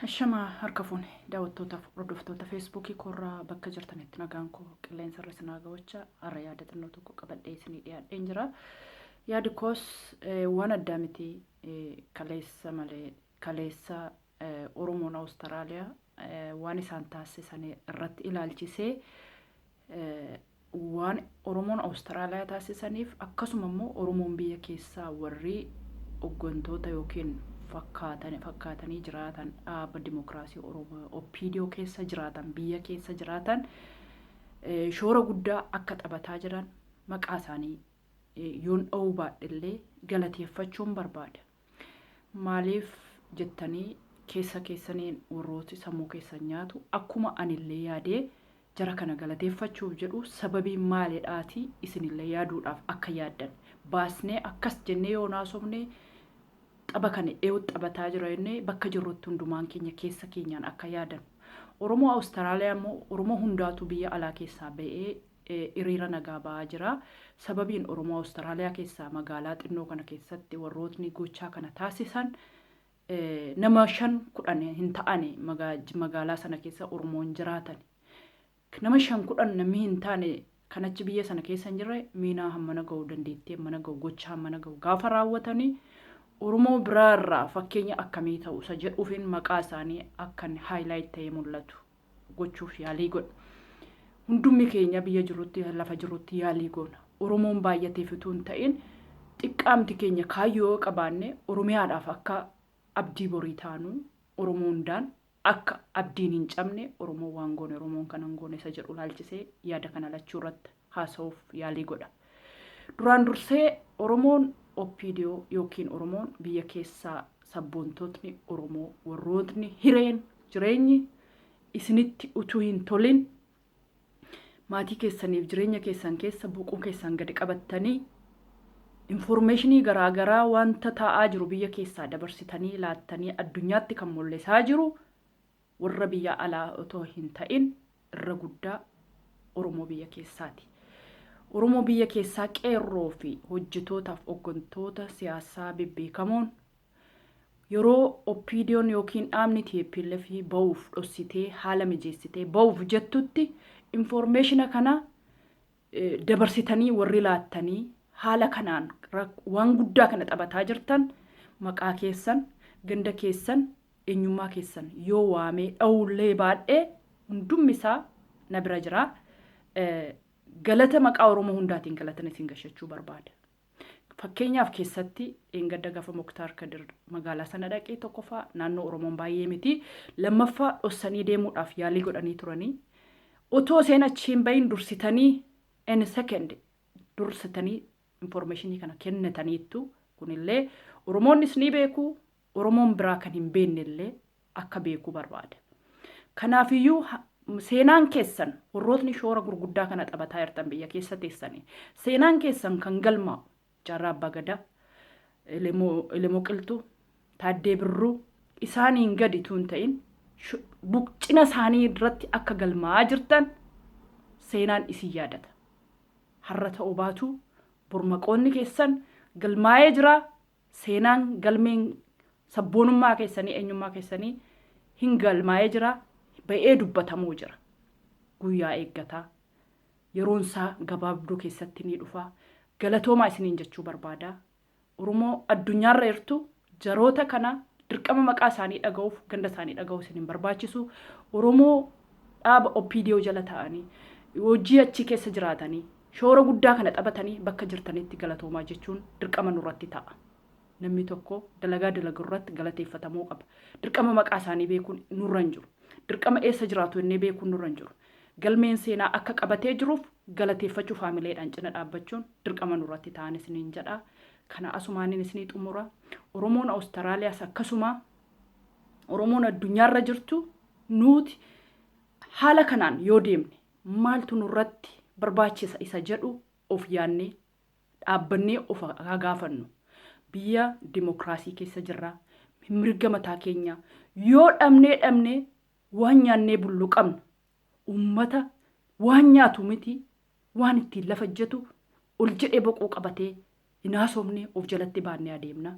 Ashamaa harka fuune daawwattootaaf hordoftoota feesbuukii koorraa bakka jirtanitti nagaan koo qilleensa irra isin haa ga'ochaa. Har'a yaada xinnoo tokko qabadhee isinii dhiyaadheen jira. Yaadi koos waan addaa miti, kaleessa malee kaleessa Oromoon Awustiraaliyaa waan isaan taasisan irratti ilaalchisee, waan Oromoon Awustiraaliyaa taasisaniif, akkasuma immoo Oromoon biyya keessaa warri hooggantoota yookiin fakkaatanii jiraatan, dhaaba dimokiraasii Oromoo OPDO keessa jiraatan, biyya keessa jiraatan shoora guddaa akka taphataa jiran maqaa isaanii yoon dha'uu baadhellee galateeffachuun barbaada. Maaliif jettanii, keessa keessaniin warrooti sammuu keessan nyaatu akkuma anillee yaadee jara kana galateeffachuuf jedhu sababii maalidhaati isinillee yaaduudhaaf akka yaaddan baasnee akkas jennee yoo naasofne, tapha kana eewu taphataa jira jennee bakka jirrutti hundumaan keenya keessa keenyaan akka yaadan. Oromoo Awustiraaliyaa immoo Oromoo hundaatu biyya alaa keessaa ba'ee hiriira nagaa ba'aa jira. Sababiin Oromoo Awustiraaliyaa keessaa magaalaa xinnoo kana keessatti warrootni gochaa kana taasisan nama 5 10 hin ta'ane magaalaa sana keessa Oromoon jiraatan. Nama 5 10 namni hin taane kan achi biyya sana keessa hin jirre miinaa hammana ga'u, dandeettii hammana ga'u, gocha hammana ga'u gaafa raawwatanii Oromoo biraarraa fakkeenya akkamii ta'u isa jedhuufin maqaa isaanii akkan highlight ta'ee mul'atu gochuuf yaalii godha. Hundumni keenya biyya jirrutti, lafa jirrutti yaalii goona. Oromoon baay'ateef utuu hin ta'in, xiqqaamti keenya kaayyoo qabaanne Oromiyaadhaaf akka abdii borii taanu, Oromoo hundaan akka abdiin hin cabne, Oromoon waan goone, Oromoon kana hin goone isa jedhu laalchisee yaada kana lachuu irratti haasa'uuf yaalii godha. Duraan dursee Oromoon OPDO yookiin Oromoon biyya keessaa, sabboontotni Oromoo, warrootni hireen jireenyi isinitti utuu hin tolin maatii keessaniif jireenya keessan keessa boquu keessan gadi qabattanii information garaagaraa wanta taa'aa jiru biyya keessaa dabarsitanii laattanii addunyaatti kan mul'isaa jiru warra biyya alaa otoo hin ta'in irra guddaa Oromoo biyya keessaati. Oromoo biyya keessaa qeerroo fi hojjetootaaf hooggantoota siyaasaa bebbeekamoon yeroo OPDOn yookiin dhaabni TPLF ba'uuf dhossitee haala mijeessitee ba'uuf jettutti information kana dabarsitanii warri laattanii haala kanaan waan guddaa kana taphataa jirtan, maqaa keessan, ganda keessan, eenyummaa keessan yoo waamee dha'ullee baadhee hundummi isaa na bira jira. Galata maqaa Oromoo hundaatiin galatan isin gashachuu barbaada. Fakkeenyaaf keessatti dheengadda gaafa Muktaar Kadir magaalaa sana dhaqee, tokkoffaa naannoo Oromoon baay'ee miti. Lammaffaa dhossanii deemuudhaaf yaalii godhanii turanii. Otoo isheen achi hin bahin dursitanii, in second dursitanii information kana kennataniittu. Kunillee Oromoonnis ni beeku, Oromoon biraa kan hin beekne illee akka beekuu barbaada. Kanaafiyyuu seenaan keessan, warrootni shoora gurguddaa kana taphataa jirtan biyya keessa teessanii, seenaan keessan kan galmaa'u Jaarraa Abbaa Gadaa, Elemoo Qilxuu, Taaddee Birruu isaaniin gadi tuun ta'in cina isaanii irratti akka galmaa'aa jirtan seenaan isin yaadata. Har'a ta'uu baatu bormaqoonni keessan galmaa'ee jira. Seenaan galmeen sabboonummaa keessanii, eenyummaa keessanii hin galmaa'ee jira, ba'ee dubbatamuu jira. Guyyaa eeggataa. Yeroon isaa gabaabduu keessatti ni dhufa. Galatoomaa isiniin jechuu barbaada. Oromoo addunyaarra jirtu, jaroota kana dirqama maqaa isaanii dhaga'uuf, ganda isaanii dhaga'uuf isin hin barbaachisu. Oromoo dhaaba OPDO jala ta'anii hojii achi keessa jiraatanii shoora guddaa kana taphatanii bakka jirtanitti galatoomaa jechuun dirqama nurratti ta'a. Namni tokko dalagaa dalagu irratti galateeffatamuu qaba. Dirqama maqaa isaanii beekuun nurra hin jiru. Dirqama eessa jiraatu innee beekuun nurra hin jiru. Galmeen seenaa akka qabatee jiruuf galateeffachuu, faamileedhaan cina dhaabbachuun dirqama nurratti ta'an isiniin jedha. Kana asumaaniin isinii xumura. Oromoon Awustiraaliyaas akkasuma, Oromoon addunyaarra jirtu, nuti haala kanaan yoo deemne maaltu nurratti barbaachisa isa jedhu of yaannee dhaabbannee of haa gaafannu. Biyya dimokiraasii keessa jirra. Mirga mataa keenya yoo dhabnee dhabnee waan nyaannee bullu qabna. Uummata waan nyaatu miti, waan ittiin lafa hojjetu ol jedhee boqoo qabatee hin haasofne of jalatti baannee adeemna.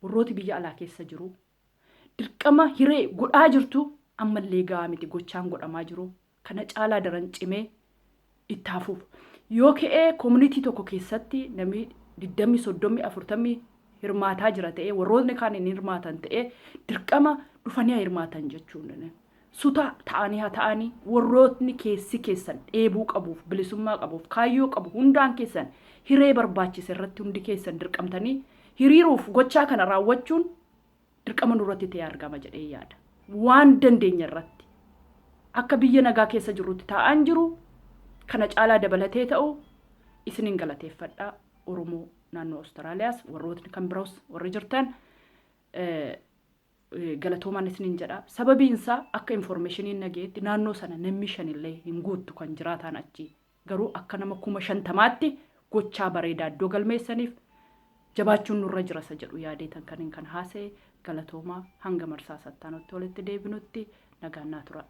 Warrooti biyya alaa keessa jiru. Dirqama hiree godhaa jirtu, ammallee gahaa miti gochaan godhamaa jiru. Kana caalaa daran cimee itti hafuuf. Yoo ka'ee community tokko keessatti namni 20, 30, 40 hirmaataa jira ta'ee, warroonni kaan hin hirmaatan ta'ee, dirqama dhufanii haa hirmaatan jechuun. Suta ta'anii haa ta'anii, warrootni keessi keessan dheebuu qabuuf, bilisummaa qabuuf, kaayyoo qabu hundaan keessan hiree barbaachise irratti hundi keessan dirqamtanii hiriiruuf gochaa kana raawwachuun dirqama nurratti ta'ee argama jedhee yaada. Waan dandeenya irratti akka biyya nagaa keessa jirrutti taa'an jiru kana caalaa dabalatee ta'u isinin galateeffadha. Oromoo naannoo Awustiraaliyaas, warrootni kan biroos warri jirtan, galatoomaan isinin jedha. Sababiin isaa akka informationiin nageetti naannoo sana namni shanillee hin guuttu kan jiraataan achi. Garuu akka nama 50,000tti gochaa bareedaa iddoo galmeessaniif jabaachuun nurra jira isa jedhu yaadeetan kan hin kan haasa'e. Galatoomaa, hanga marsaa sattaanutti walitti deebinutti nagaan naa tura.